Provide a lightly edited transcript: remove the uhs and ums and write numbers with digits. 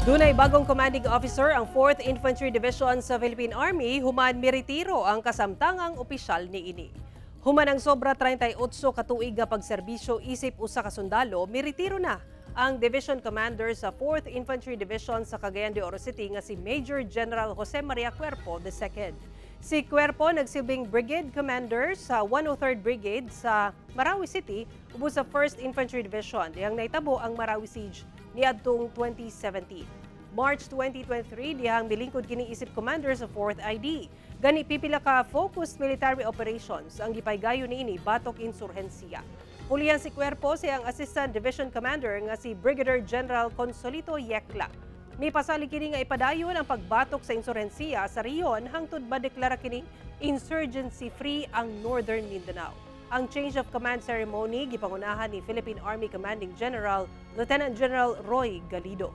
Dunay bagong commanding officer ang 4th Infantry Division sa Philippine Army human miretiro ang kasamtangang opisyal niini. Human ang sobra 38 ka tuig nga pagserbisyo isip usa ka sundalo, miretiro na ang division commander sa 4th Infantry Division sa Cagayan de Oro City nga si Major General Jose Maria Cuerpo II. Si Cuerpo nagsilbing brigade commander sa 103rd Brigade sa Marawi City ubos sa 1st Infantry Division dihang nahitabo ang Marawi Siege niadtong 2017. March 2023 dihang milingkod kini isip commander sa 4th ID. Gani pipila ka focused military operations ang gipaygayon niini batok insurhensiya. Pulihan si Cuerpo sa iyang Assistant Division Commander nga si Brigadier General Consolito Yecla. Mipasalig kini nga ipadayon ang pagbatok sa insurhensiya sa rehiyon hangtod madeklara kini insurgency-free ang Northern Mindanao. Ang change of command ceremony gipangunahan ni Philippine Army Commanding General Lieutenant General Roy Galido.